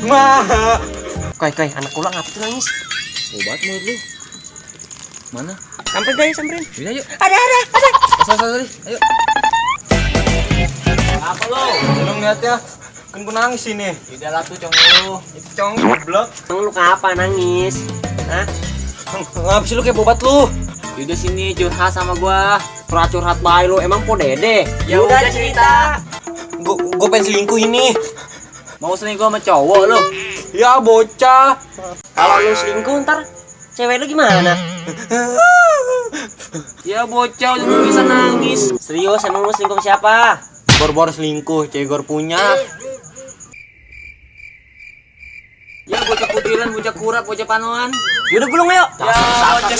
Ma. Kai, anak ulang apa tuh nangis? Obat menurut lu? Mana? Sampai guys, samperin. Bisa yuk. Ada. Sorry. Ayo. Apa lo? Belum lihat ya. Kan gua nangis ini. Tidak lah tuh cong lu. Itu cong goblok. Lu kenapa nangis? Hah? Ngapa sih lu kayak bobat lu? Udah sini curhat sama gua. Curhat bae lu, emang po dede? Ya udah cerita. Gua pengen selingkuh ini. Mau selingkuh sama cowok lu? Ya bocah. Kalau lu selingkuh ntar cewek lu gimana? Ya bocah udah bisa nangis. Serius, emang lu selingkuh sama siapa? Bor-bor selingkuh, cegor punya. Ya bocah kutilan, bocah kurap, bocah panoan. Yaudah gulung ayo. Ya bocah